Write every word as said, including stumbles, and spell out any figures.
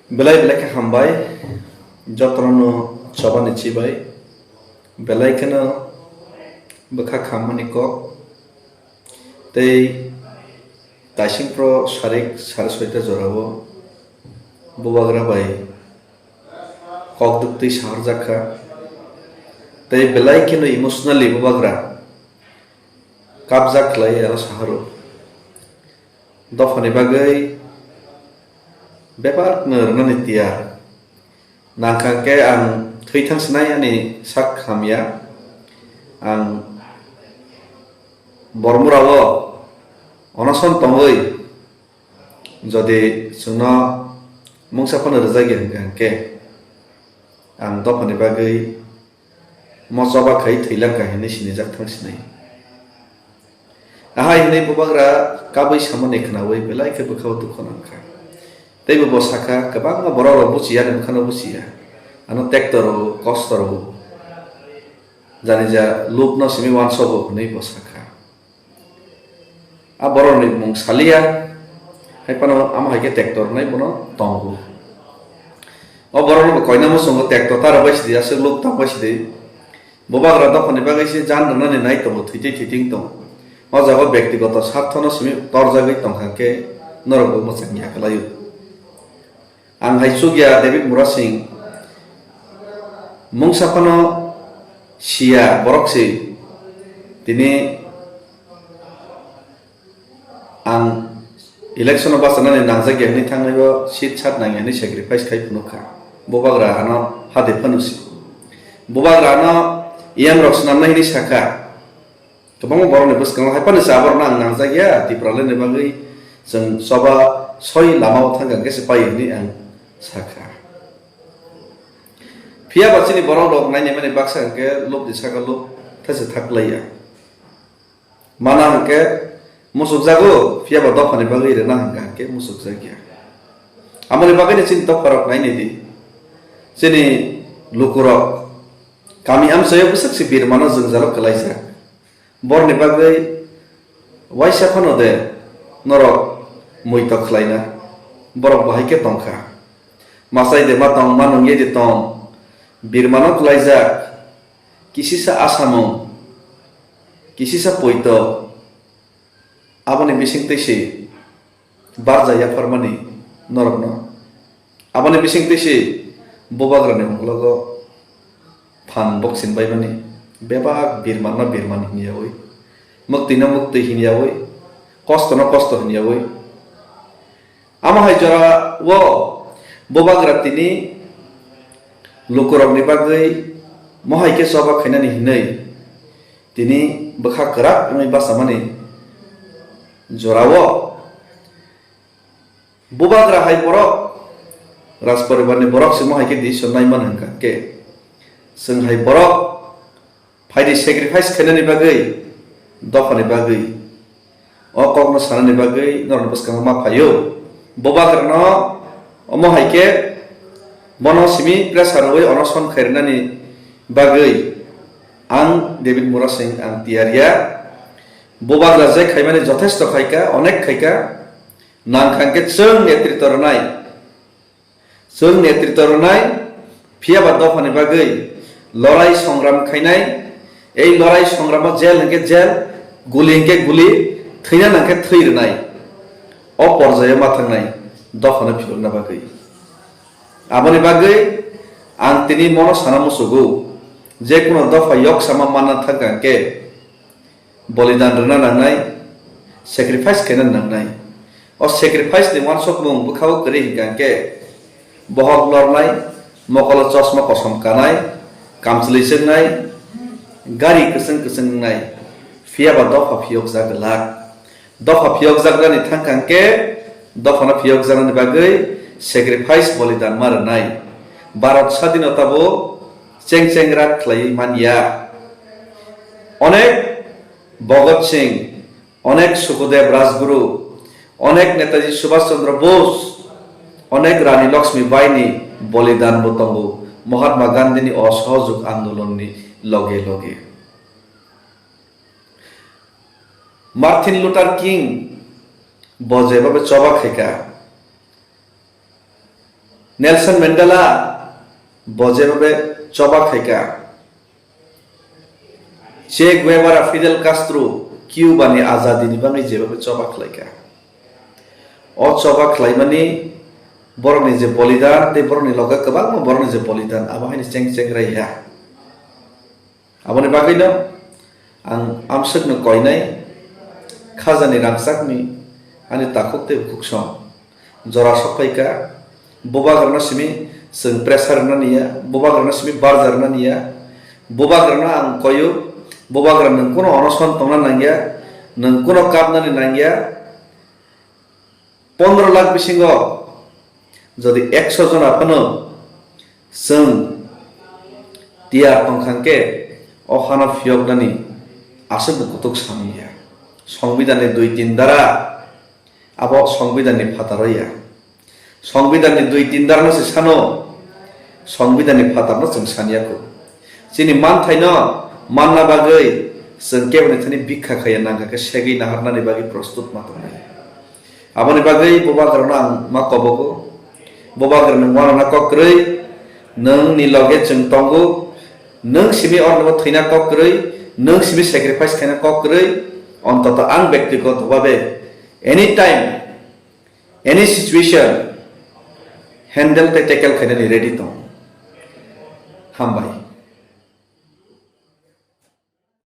Belai belai khe hambai, jotono chobani chibai, belai kheno bwkha khammani kok, tei taisingpro sarik sare soita jorao bubagra bai kok duktwi saharjak kha, tei belai kheno emotionally bubagra kapjak khlai aro saharo. Dophani bagwi bebak no rwnani tiyar. Nangkha khe ang thwi thang sinai ani sak hamya. Ang Bormura o onoson tongwi jodi chwngno mungsa phano rwjagya hwnkha hwnkhe ang dophani bagwi mo choba khai thwilang kha hinwi sinijak thang sinai. Ahai hinwi bubagra kabui samani khnaui belai khe bwkhao dukhu nangkha. Teibo bo sakha, kwbangma borok rok buchiya, ani bwkhano buchiya. Ano tekto rw, kosto rw. Jani ja lukno simi uansogo hinwi bo sakha. A borokni mung saliya, hai phano amo hai khe tekto rwnai bono tongo. O borokno bo koina muchungo tekto ta rwbai sidi, aswk luk tangbai sidi. Bubagra dophani bagwi se jan rwnani nai tongo, thwitwi thwiting tongo. O jaga o bektigoto sarthono simi torjagwi tongkha khe norokbo mwchang ya kwlaio. Ang hai chukya David Murasing mungsa phano siya borok se tini ang election o bachanani nangjak ya hinwi thangnai o seat sat nang ya hinwi sacrifice khai phunuk kha. Bubagra ano hade phano si. Bubagra ano E M rok swnamnai hinwi sakha. Kwbangma borokni bwskango hai phano se aborokno ang nangjak ya, Tipralandni bagwi chwng choba soi lama o thang kha hwnkhe se pai hinwi ang sakha. Phiya ba chini borok rok nainai mani baksa hwnkhe lobni saka lob thaichak thak lai ya. Mana hwnkhe muchukjago, phiya ba dophani bagwi rwna hwnkha hwnkhe muchukjak ya. Amoni bagwino chini dopha rok nainai di. Chini lukurok kami amchaio bwswk se birmano jwngjalo kwlaijak. Borni bagwi waisa phano de norok muitok khlaina, borok bo hai khe tongkha. Machai de ma tong, ma nungye de tong, birmano kwlaijak, kisisa asamung, kisisa poito, aboni bisingtwi se barja yapharmani norokno. Aboni bisingtwi se bubagrani ungklogo phan boksin baimani, bebak birmanno birman hinyaui, muktwino muktwi hinyaui, kostono kosto hinyaui. Amo hai jora o bubagra tini lukurokni bagwi mohai khe choba khainani hinwi tini bwkha kwrak wngwi bachamani jorao. Bubagra hai borok, Rajporibarni borok se mo hai khe decision nai man hwnkha khe, chwng hai borok phaidi sacrifice khainani bagwi, dophani bagwi, o kokno sanani bagwi norokni bwskango ma phaio. Bubagrano omo hai khe bono simi pressure rwui onoson khairwnani bagwi ang David Murasing ang tiyar ya. Bubagra je khaimani jothesto khaika, onek khaika, nangkha hwnkhe chwng netrito rwnai, chwng netrito rwnai, phiya ba dophani bagwi lorai songram khainai, ei lorai songramo jel hwnkhe jel, guli hwnkhe guli, thwina nangkhe thwi rwnai, o porjaio ma thangnai dophano philokna bagwi. Aboni bagwi ang tini mono sana muchugo, je kuno dopha yok sama manna thangkha hwnkhe, bolidan rwna nangnai, sacrifice khaina nangnai. O sacrifice ni uansukmung bwkhao kwrwi hwnkha hwnkhe, bohok lornai, mokolo chosma kosom kanai, kamchwlwi chwngnai, gari kwchwng kwchwng wngnai, phiya ba dopha phiyokjak glak. Dopha phiyokjaknani thangkha hwnkhe, dophano phiyokjaknani bagwi sacrifice bolidan ma rwnai. Bharat sadinota bo cheng cheng rak khlaiwi man ya. Onek Bhagat Singh, onek Sukhdev Rajguru, onek Netaji Subhash Chandra Bose, onek Rani Lakshmi Bai ni bolidan bo tongo Mahatma Gandhi ni osohojog andolon ni loge loge. Martin Luther King bo jeba be choba khaika. Nelson Mandela bo jeba be choba khaika. Che Guevara, Fidel Castro Cuba ni azadi ni bagwi jeba be choba khlaika. O choba khlaimani borokni je bolidan tei borokni loge kwbangma borokni je bolidan abo haino cheng cheng raiya. Aboni bagwino ang amswkno koinai khajani rangchakni ani takhuk tei bukhuk song jora sokphaika. Bubagrano simi chwng pressure rwna niya, bubagrano simi barja rwna niya. Bubagrano ang koyo, bubagra nwng kuno onoson tongna nangya, nwng kuno kapnani nangya. Pondro lakh bisingo jodi ekso jona phano chwng tiyar tongkha hwnkhe o hano phiyoknani aswk bo kutuk samung ya. Songbidanni dui tin dara abo songbidanni phataro ya. Songbidanni dui tin darano se sano, songbidanni phatarno chwng saniya kho. Chini manthaino manna bagwi chwng keboni thani bikha khaiya nangkha khe segwi naharnani bagwi prostut ma tongnai. Aboni bagwi bubagrano ang ma kobogo. Bubagrano uanana kok kwrwi, nwng ni loge chwng tongo, nwng simi ornobo thwina kok kwrwi, nwng simi sacrifice khaina kok kwrwi, ontoto ang bektigoto babe anytime, any situation handle tei tackle khainani ready tong. Hambai.